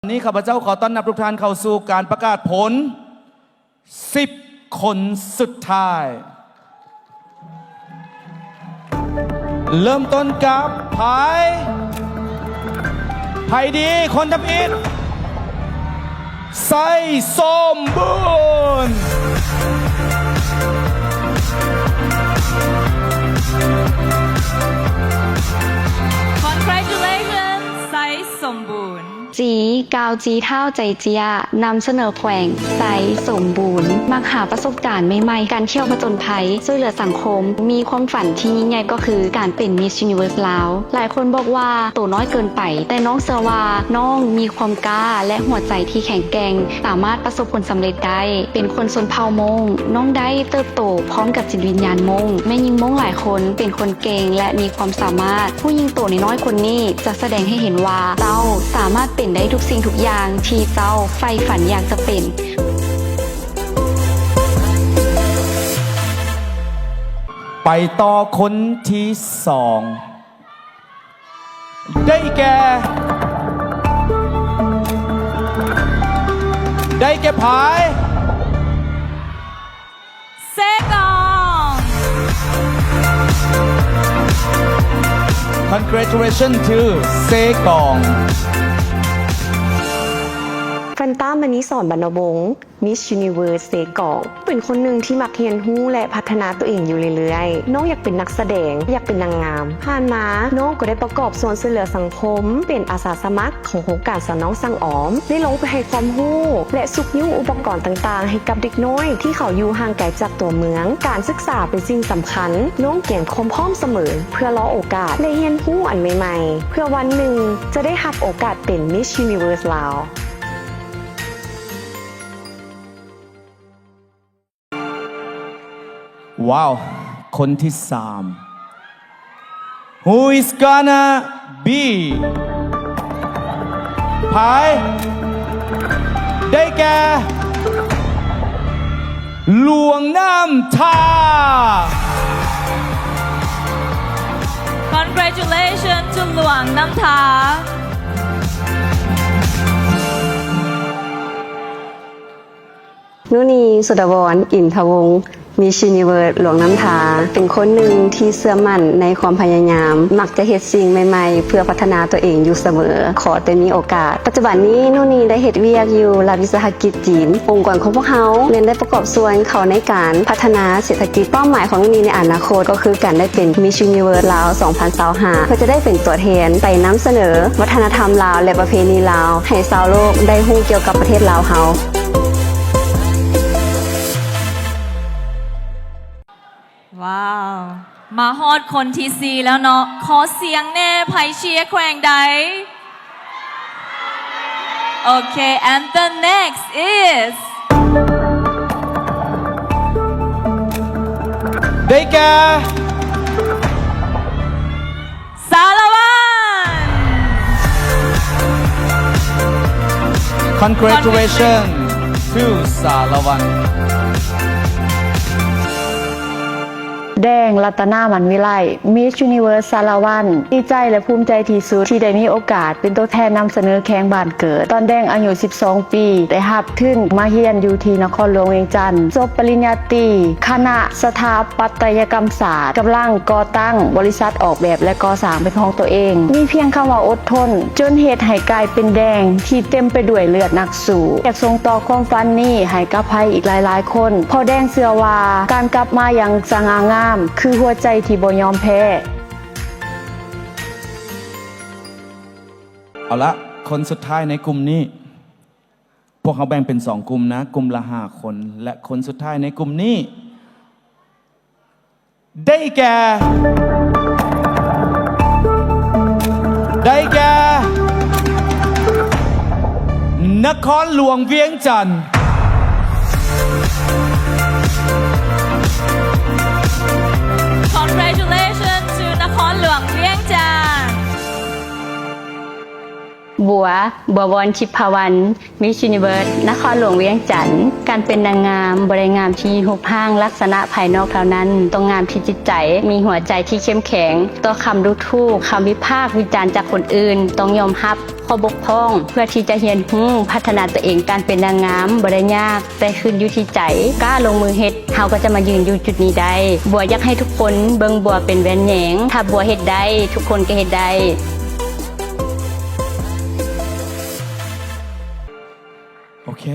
ນີ້ ຂ້າພະເຈົ້າຂໍຕ້ອນຮັບທຸກທ່ານເຂົ້າສູ່ການປະກາດຜົນສິບຄົນສຸດທ້າຍ. ເລີ່ມຕົ້ນກັບ ໃຜ ໃຜດີ ຄົນທຳອິດ ໄຊສົມບູນ. Congratulations ໄຊສົມບູນ. ຈີ ກ່າວຈີທ້າວໃຈເຈ້ຍ ນຳສະເໜີແຂວງໄຊສົມບູນ. ມັກຫາປະສົບການໃໝ່ໆ, ການທ່ຽວຜະຈົນໄພ, ຊ່ວຍເຫຼືອສັງຄົມ, ມີຄວາມຝັນທີ່ຍິ່ງໃຫຍ່ກໍຄືການເປັນ Miss Universe ລາວ. ຫຼາຍຄົນບອກວ່າໂຕນ້ອຍເກີນໄປ, ແຕ່ນ້ອງເຊື່ອວ່ານ້ອງມີຄວາມກ້າ ແລະ ຫົວໃຈທີ່ແຂງແກ່ງ, ສາມາດປະສົບຜົນສຳເລັດໄດ້. ເປັນຄົນຊົນເຜົ່າມົ້ງ, ນ້ອງໄດ້ເຕີບໂຕພ້ອມກັບຈິດວິນຍານມົ້ງ. ແມ່ຍິງມົ້ງຫຼາຍຄົນເປັນຄົນເກັ່ງ ແລະ ມີຄວາມສາມາດ. ຜູ້ຍິງໂຕນ້ອຍໆຄົນນີ້ຈະສະແດງໃຫ້ເຫັນວ່າເຈົ້າສາມາດເປັນໄດ້ທຸກສິ່ງທຸກຢ່າງທີ່ເຈົ້າໃຝ່ຝັນຢາກຈະເປັນ. ໄປຕໍ່ຄົນທີສອງ ໄດ້ແກ່ ໄດ້ແກ່ໃຜ? ເຊກອງ. Congratulations to ເຊກອງ. ແຟນຕ້າ ມະນີສອນ ບັນນະວົງ. Miss Universe ເຊກອງ ເປັນຄົນໜຶ່ງທີ່ມັກຮຽນຮູ້ ແລະ ພັດທະນາຕົວເອງຢູ່ເລື້ອຍໆ. ນ້ອງຢາກເປັນນັກສະແດງ, ຢາກເປັນນາງງາມ. ຜ່ານມາ, ນ້ອງກໍໄດ້ປະກອບສ່ວນຊ່ວຍເຫຼືອສັງຄົມ, ເປັນອາສາສະໝັກຂອງໂຄງການສາວນ້ອຍສ້າງອອມ, ໄດ້ລົງໄປໃຫ້ຄວາມຮູ້ ແລະ ຊຸກຍູ້ອຸປະກອນຕ່າງໆໃຫ້ກັບເດັກນ້ອຍທີ່ເຂົາຢູ່ຫ່າງໄກຈາກຕົວເມືອງ. ການສຶກສາເປັນສິ່ງສຳຄັນ. ນ້ອງກຽມຄວາມພ້ອມສະເໝີ ເພື່ອລໍໂອກາດ ແລະ ຮຽນຮູ້ອັນໃໝ່ໆ, ເພື່ອວັນໜຶ່ງຈະໄດ້ຮັບໂອກາດເປັນ Miss Universe ລາວ. ວ້າວ ຄົນທີສາມ Who is gonna be ໃຜ? ໄດ້ແກ່ ຫຼວງນ້ຳທາ. Congratulations to ຫຼວງນ້ຳທາ. ນຸນີ ສຸດາວອນ ອິນທະວົງ Miss Universe ຫຼວງນ້ຳທາ ເປັນຄົນໜຶ່ງທີ່ເຊື່ອໝັ້ນໃນຄວາມພະຍາຍາມ, ມັກຈະເຮັດສິ່ງໃໝ່ໆເພື່ອພັດທະນາຕົວເອງຢູ່ສະເໝີ, ຂໍແຕ່ມີໂອກາດ. ປັດຈຸບັນນີ້ ນຸນີໄດ້ເຮັດວຽກຢູ່ລັດວິສາຫະກິດຈີນ. ອົງກອນຂອງພວກເຮົາແມ່ນໄດ້ປະກອບສ່ວນເຂົ້າໃນການພັດທະນາເສດຖະກິດ. ເປົ້າໝາຍຂອງນຸນີໃນອະນາຄົດກໍຄືການໄດ້ເປັນ Miss Universe ລາວ ສອງພັນຊາວຫ້າ ເພື່ອຈະໄດ້ເປັນຕົວແທນໄປນຳສະເໜີວັດທະນະທຳລາວ ແລະ ປະເພນີລາວໃຫ້ຊາວໂລກໄດ້ຮູ້ກ່ຽວກັບປະເທດລາວເຮົາ. ວ້າວ ມາຮອດຄົນທີສີ່ແລ້ວເນາະ, ຂໍສຽງແດ່ ໃຜເຊຍແຂວງໃດ? ໂອເຄ and the next is ໄດ້ແກ່ ສາລະວັນ. Congratulations to ສາລະວັນ. ແດງ ລັດຕະນາ ມັນວິໄລ Miss Universe ສາລະວັນ ດີໃຈ ແລະ ພູມໃຈທີ່ສຸດທີ່ໄດ້ມີໂອກາດເປັນຕົວແທນນຳສະເໜີແຂວງບ້ານເກີດ. ຕອນແດງອາຍຸສິບສອງປີ ໄດ້ຮັບທຶນມາຮຽນຢູ່ທີ່ນະຄອນຫຼວງວຽງຈັນ, ຈົບປະລິນຍາຕີ ຄະນະສະຖາປັດຕະຍະກຳສາດ, ກຳລັງກໍ່ຕັ້ງບໍລິສັດອອກແບບ ແລະ ກໍ່ສ້າງເປັນຂອງຕົວເອງ. ມີພຽງຄຳວ່າອົດທົນ ຈົນເຮັດໃຫ້ກາຍເປັນແດງທີ່ເຕັມໄປດ້ວຍເລືອດນັກ ສູ້ ຢາກສົ່ງຕໍ່ຄວາມຝັນນີ້ໃຫ້ກັບໃຜອີກຫຼາຍໆຄົນ, ເພາະແດງເຊື່ອວ່າການກັບມາຢ່າງສະຫງ່າງາມ ຄືຫົວໃຈທີ່ບໍ່ຍອມແພ້. ເອົາລະ ຄົນສຸດທ້າຍໃນກຸ່ມນີ້, ພວກເຮົາແບ່ງເປັນສອງກຸ່ມນະ, ກຸ່ມລະຫ້າຄົນ, ແລະ ຄົນສຸດທ້າຍໃນກຸ່ມນີ້ ໄດ້ແກ່ ໄດ້ແກ່ ນະຄອນຫຼວງວຽງຈັນ. Congratulations to ນະຄອນຫຼວງວຽງຈັນ. ບົວ ບົວວອນ ທິບພາວັນ ມິສຢູນິເວີສ ນະຄອນຫຼວງວຽງຈັນ. ການເປັນນາງງາມບໍ່ໄດ້ງາມທີ່ຮູບຮ່າງລັກສະນະພາຍນອກເທົ່ານັ້ນ, ຕ້ອງງາມທີ່ຈິດໃຈ, ມີຫົວໃຈທີ່ເຂັ້ມແຂງຕໍ່ຄຳດູຖູກ, ຄຳວິພາກວິຈານຈາກຄົນອື່ນ, ຕ້ອງຍອມຮັບຂໍ້ບົກຜ່ອງເພື່ອທີ່ຈະຮຽນຮູ້, ພັດທະນາຕົວເອງ. ການເປັນນາງງາມບໍ່ໄດ້ຍາກ, ແຕ່ຂຶ້ນຢູ່ທີ່ໃຈ. ກ້າລົງມືເຮັດ, ເຮົາກໍຈະມາຢືນຢູ່ຈຸດນີ້ໄດ້. ບົວຢາກໃຫ້ທຸກຄົນເບິ່ງບົວເປັນແວ່ນແຍງ. ຖ້າບົວເຮັດໄດ້, ທຸກຄົນກໍເຮັດໄດ້. ໂອເຄ,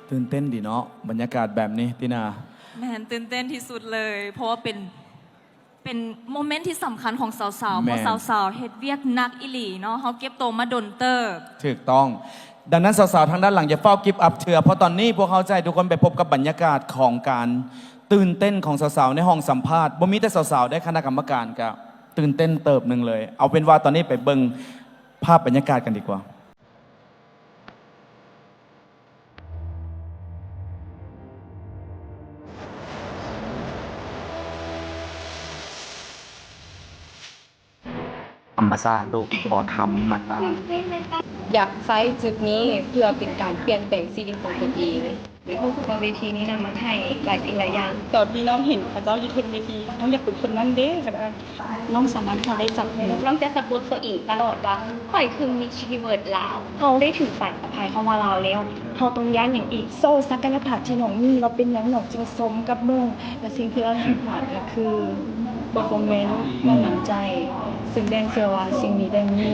ຕື່ນເຕັ້ນດີເນາະ ບັນຍາກາດແບບນີ້ ຕິນາ. ແມ່ນ, ຕື່ນເຕັ້ນທີ່ສຸດເລີຍ, ເພາະວ່າເປັນ ເປັນໂມເມັນທີ່ສຳຄັນຂອງສາວໆ ແມ່ນ ເພາະສາວໆເຮັດວຽກໜັກອີ່ຫຼີເນາະ, ເຮົາເກັບໂຕມາດົນເຕີບ. ຖືກຕ້ອງ. ດັ່ງນັ້ນສາວໆທາງດ້ານຫຼັງຢ່າຟ້າວກິບອັບເທື່ອ, ເພາະຕອນນີ້ພວກເຮົາຈະໃຫ້ທຸກຄົນໄປພົບກັບບັນຍາກາດຂອງການຕື່ນເຕັ້ນຂອງສາວໆໃນຫ້ອງສຳພາດ. ບໍ່ມີແຕ່ສາວໆເດ້, ຄະນະກຳມະການກະຕື່ນເຕັ້ນເຕີບໜຶ່ງເລີຍ. ເອົາເປັນວ່າຕອນນີ້ໄປເບິ່ງພາບບັນຍາກາດກັນດີກວ່າ. ທຳມະຊາດໂລກກໍທຳມະຊາດ. ຢາກໃຊ້ຈຸດນີ້ເພື່ອເປັນການປ່ຽນແປງຊີວິດຂອງຕົນເອງ. ຮູ້ສຶກວ່າເວທີນີ້ນະ ມັນໃຫ້ຫຼາຍສິ່ງຫຼາຍຢ່າງ. ຕອນທີ່ນ້ອງເຫັນເຂົາເຈົ້າຢູ່ເທິງເວທີ, ນ້ອງຢາກເປັນຄົນນັ້ນເດ້ ກະໄດ້. ນ້ອງສາມາດເຮັດໄດ້ຈັກແນວ. ນ້ອງຈະສະບົດໂຕເອງຕະຫຼອດວ່າ ຂ້ອຍຄືມິສຢູນິເວີສລາວ. ເຮົາໄດ້ເຖິງປາຍສະພາຍຄຳວ່າລາວແລ້ວ. ເຮົາຕ້ອງຢ້ານຫຍັງອີກ? ໂຊສັກກະຍະພາບທີ່ນ້ອງມີ, ລາວເປັນຫຍັງນ້ອງຈຶ່ງສົມກັບເບິ່ງ? ແລະ ສິ່ງທີ່ລາວສາມາດກໍຄືເພີຟຟໍແມນ, ຄວາມໝັ້ນໃຈ, ຊຶ່ງແດນເຊື່ອວ່າສິ່ງນີ້ແດນມີ.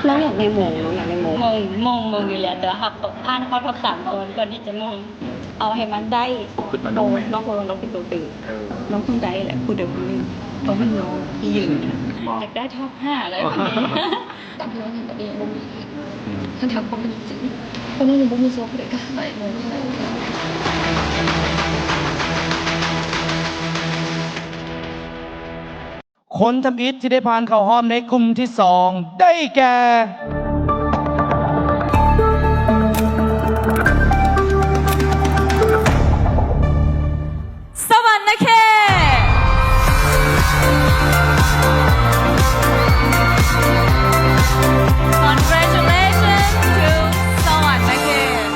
ນ້ອງຢາກໄດ້ມົງ, ນ້ອງຢາກໄດ້ມົງ. ມົງ, ມົງ, ມົງຢູ່ແລ້ວ, ແຕ່ວ່າເຮົາຕ້ອງຜ່ານເຂົ້າທັອບສາມກ່ອນ, ກ່ອນທີ່ຈະມົງ. ເອົາໃຫ້ມັນໄດ້. ໂຕນ້ອງ ເພາະວ່ານ້ອງເປັນໂຕຕື່ນ. ເອີ ນ້ອງຕ້ອງໄດ້ແຫຼະ, ຜູ້ໃດຜູ້ໜຶ່ງຕ້ອງເປັນນ້ອງທີ່ຢືນ. ຢາກໄດ້ທັອບຫ້າແລ້ວ. ນ້ອງເຫັນຕົວເອງບໍ່ມີ, ອືມ ທັງໆຄວາມເປັນຈິງ, ເພາະນ້ອງຍັງບໍ່ມີໂຊ, ຜູ້ໃດກໍໃຫ້ນ້ອງ. ຄົນທຳອິດທີ່ໄດ້ຜ່ານເຂົ້າຮອບໃນກຸ່ມທີສອງ ໄດ້ແກ່ ສະຫວັນນະເຂດ. Congratulations to ສະຫວັນນະເຂດ.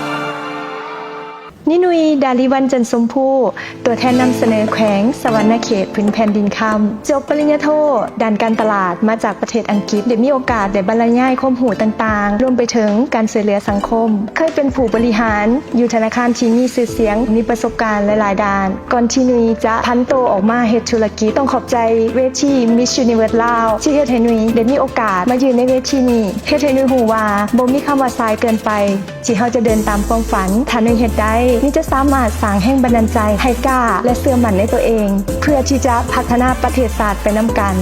ນິນຸຍ ດາລິວັນ ຈັນຊົມພູ ຕົວແທນນຳສະເໜີແຂວງສະຫວັນນະເຂດ ພື້ນແຜ່ນດິນຄຳ. ຈົບປະລິນຍາໂທ ດ້ານການຕະຫຼາດ ມາຈາກປະເທດອັງກິດ, ໄດ້ມີໂອກາດໄດ້ບັນລະຍາຍຄວາມຮູ້ຕ່າງໆ ລວມໄປເຖິງການຊ່ວຍເຫຼືອສັງຄົມ. ເຄີຍເປັນຜູ້ບໍລິຫານຢູ່ທະນາຄານທີ່ມີຊື່ສຽງ, ມີປະສົບການຫຼາຍໆດ້ານ. ກ່ອນທີ່ນຸຍຈະຜັນໂຕອອກມາເຮັດທຸລະກິດ, ຕ້ອງຂອບໃຈເວທີ Miss Universe ລາວ ທີ່ເຮັດໃຫ້ນຸຍໄດ້ມີໂອກາດມາຢືນໃນເວທີນີ້, ເຮັດໃຫ້ນຸຍຮູ້ວ່າບໍ່ມີຄຳວ່າສາຍເກີນໄປ ທີ່ເຮົາຈະເດີນຕາມຄວາມຝັນ. ຖ້າໜຶ່ງເຮັດໄດ້, ໜຶ່ງຈະສາມາດສ້າງແຮງບັນດານໃຈໃຫ້ກ້າ ແລະ ເຊື່ອໝັ້ນໃນຕົວເອງ ເພື່ອທີ່ຈະພັດທະນາປະເທດຊາດໄປນຳກັນ.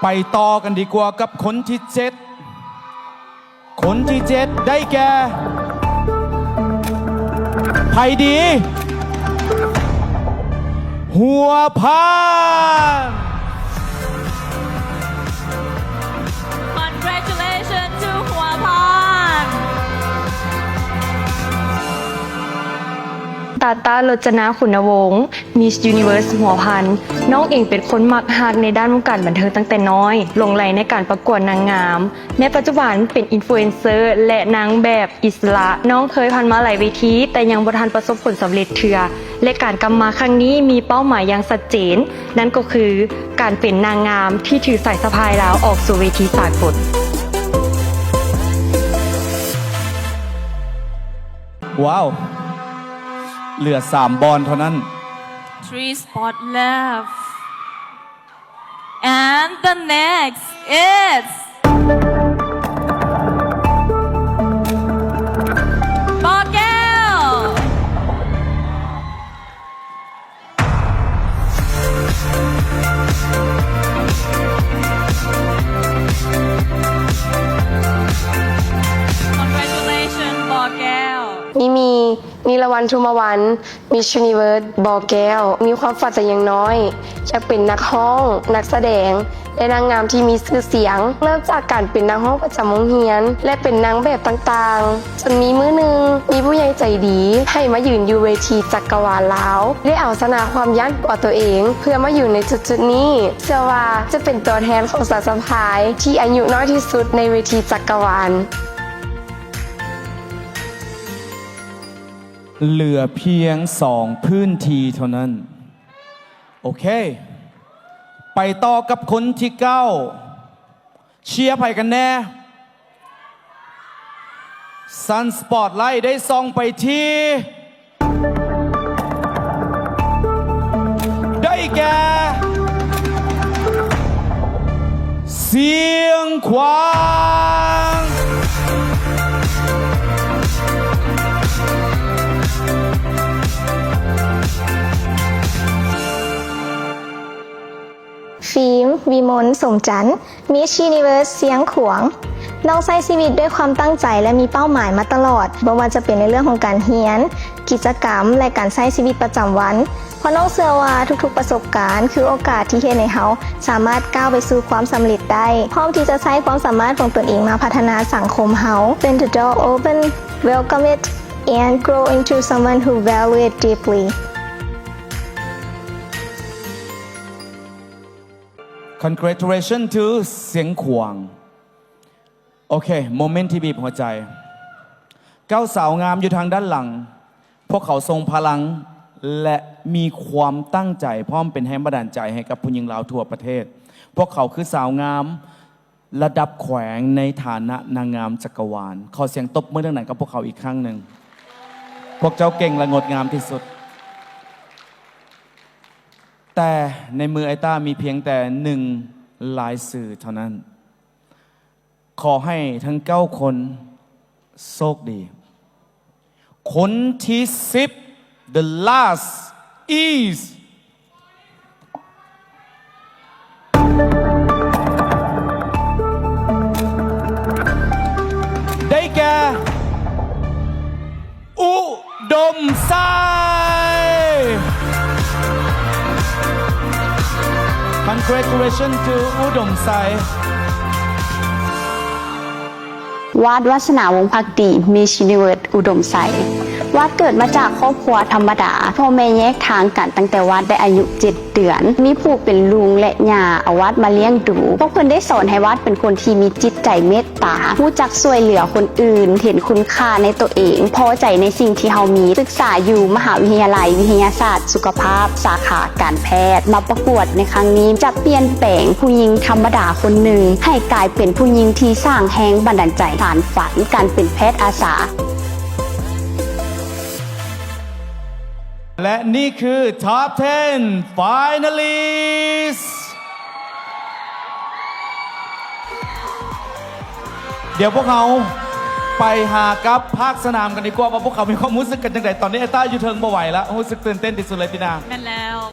ໄປຕໍ່ກັນດີກວ່າກັບຄົນທີເຈັດ. ຄົນທີເຈັດໄດ້ແກ່ ໃຜດີ? ຫົວພານ. Congratulations to ຫົວພານ. ຕາຕາ ລົດຈະນາ ຄຸນນະວົງ ມິສຢູນິເວີສຫົວພັນ. ນ້ອງເອງເປັນຄົນມັກຮັກໃນດ້ານວົງການບັນເທີງຕັ້ງແຕ່ນ້ອຍ, ຫຼົງໄຫຼໃນການປະກວດນາງງາມ, ໃນປັດຈຸບັນເປັນອິນຟລູເອນເຊີ ແລະ ນາງແບບອິດສະຫຼະ. ນ້ອງເຄີຍຜ່ານມາຫຼາຍເວທີ, ແຕ່ຍັງບໍ່ທັນປະສົບຜົນສຳເລັດເທື່ອ, ແລະ ການກັບມາຄັ້ງນີ້ມີເປົ້າໝາຍຢ່າງຊັດເຈນ, ນັ້ນກໍຄືການເປັນນາງງາມທີ່ຖືສາຍສະພາຍລາວອອກສູ່ເວທີສາກົນ. ວ້າວ! ເຫຼືອສາມບ່ອນເທົ່ານັ້ນ. Three spot left. And the next is ບໍ່ແກ້ວ. Congratulations ບໍ່ແກ້ວ. ມີມີ ມີລະ ວັນທຸມາວັນ ມິສ ຢູນິເວີສ ບໍ່ແກ້ວ ມີຄວາມຝັນແຕ່ຍັງນ້ອຍ ຢາກເປັນນັກຮ້ອງ, ນັກສະແດງ ແລະ ນາງງາມທີ່ມີຊື່ສຽງ. ເລີ່ມຈາກການເປັນນັກຮ້ອງປະຈຳໂຮງຮຽນ ແລະ ເປັນນາງແບບຕ່າງໆ, ຈົນມີມື້ໜຶ່ງ ມີຜູ້ໃຫຍ່ໃຈດີໃຫ້ມາຢືນຢູ່ເວທີຈັກກະວານລາວ ແລະ ເອົາຊະນະຄວາມຢ້ານກົວຕົວເອງ ເພື່ອມາຢູ່ໃນຈຸດໆນີ້. ເຊື່ອວ່າຈະເປັນຕົວແທນຂອງສາວສະພາຍທີ່ອາຍຸນ້ອຍທີ່ສຸດໃນເວທີຈັກກະວານ. ເຫຼືອພຽງສອງພື້ນທີ່ເທົ່ານັ້ນ. ໂອເຄ ໄປຕໍ່ກັບຄົນທີເກົ້າ. ເຊຍໃຜກັນແນ່? ຊັ້ນສະປອດໄລໄດ້ສ່ອງໄປທີ່ ໄດ້ແກ່ ຊຽງຂວາງ. ຟີມ ວິມົນ ສົມຈັນ ມິສ ຢູນິເວີສ ຊຽງຂວາງ. ນ້ອງໃຊ້ຊີວິດດ້ວຍຄວາມຕັ້ງໃຈ ແລະ ມີເປົ້າໝາຍມາຕະຫຼອດ, ບໍ່ວ່າຈະເປັນໃນເລື່ອງຂອງການຮຽນ, ກິດຈະກຳ ແລະ ການໃຊ້ຊີວິດປະຈຳວັນ. ເພາະນ້ອງເຊື່ອວ່າທຸກໆປະສົບການຄືໂອກາດທີ່ເຮັດໃຫ້ເຮົາສາມາດກ້າວໄປສູ່ຄວາມສຳເລັດໄດ້, ພ້ອມທີ່ຈະໃຊ້ຄວາມສາມາດຂອງຕົນເອງມາພັດທະນາສັງຄົມເຮົາ. When the door open, welcome it and grow into someone who value it deeply. Congratulations to ຊຽງຂວາງ. ໂອເຄ ໂມເມັນທີ່ບີບຫົວໃຈ. ເກົ້າສາວງາມຢູ່ທາງດ້ານຫຼັງ, ພວກເຂົາຊົງພະລັງ ແລະ ມີຄວາມຕັ້ງໃຈ ພ້ອມເປັນແຮງບັນດານໃຈໃຫ້ກັບຜູ້ຍິງລາວທົ່ວປະເທດ. ພວກເຂົາຄືສາວງາມລະດັບແຂວງໃນຖານະນາງງາມຈັກກະວານ. ຂໍສຽງຕົບມືດັງໆກັບພວກເຂົາອີກຄັ້ງໜຶ່ງ. ພວກເຈົ້າເກັ່ງ ແລະ ງົດງາມທີ່ສຸດ. ແຕ່ໃນມືໄອຕ້າມີພຽງແຕ່ໜຶ່ງລາຍຊື່ເທົ່ານັ້ນ. ຂໍໃຫ້ທັງເກົ້າຄົນໂຊກດີ. ຄົນທີສິບ the last is ໄດ້ແກ່ ອຸດົມໄຊ. Congratulations to ອຸດົມໄຊ. ວາດ ວາດສະໜາ ວົງພັກດີ ມິສ ຢູນິເວີສ ອຸດົມໄຊ. ວາດເກີດມາຈາກຄອບຄົວທຳມະດາ, ພໍ່ແມ່ແຍກທາງກັນຕັ້ງແຕ່ວາດໄດ້ອາຍຸເຈັດເດືອນ. ມີຜູ້ເປັນລຸງ ແລະ ຍ່າເອົາວາດມາລ້ຽງດູ. ພວກເພິ່ນໄດ້ສອນໃຫ້ວາດເປັນຄົນທີ່ມີຈິດໃຈເມດ ຕາ, ຮູ້ຈັກຊ່ວຍເຫຼືອຄົນອື່ນ, ເຫັນຄຸນຄ່າໃນຕົວເອງ, ພໍໃຈໃນສິ່ງທີ່ເຮົາມີ, ສຶກສາຢູ່ມະຫາວິທະຍາໄລວິທະຍາສາດສຸຂະພາບ ສາຂາການແພດ, ມາປະກວດໃນຄັ້ງນີ້ ຈະປ່ຽນແປງຜູ້ຍິງທຳມະດາຄົນໜຶ່ງ ໃຫ້ກາຍເປັນຜູ້ຍິງທີ່ສ້າງແຮງບັນດານໃຈ, ສານຝັນການເປັນແພດອາສາ. ແລະ ນີ້ຄື Top ten Finalists. ດຽວພວກເຮົາໄປຫາກັບພາກສະໜາມກັນດີກວ່າ ວ່າພວກເຂົາມີຄວາມຮູ້ສຶກກັນຈັ່ງໃດ. ຕອນນີ້ແອດຕາຢູ່ເທິງບໍ່ໄຫວລະ, ຮູ້ສຶກຕື່ນເຕັ້ນທີ່ສຸດເລີຍ ຕີນາ. ແມ່ນແລ້ວ.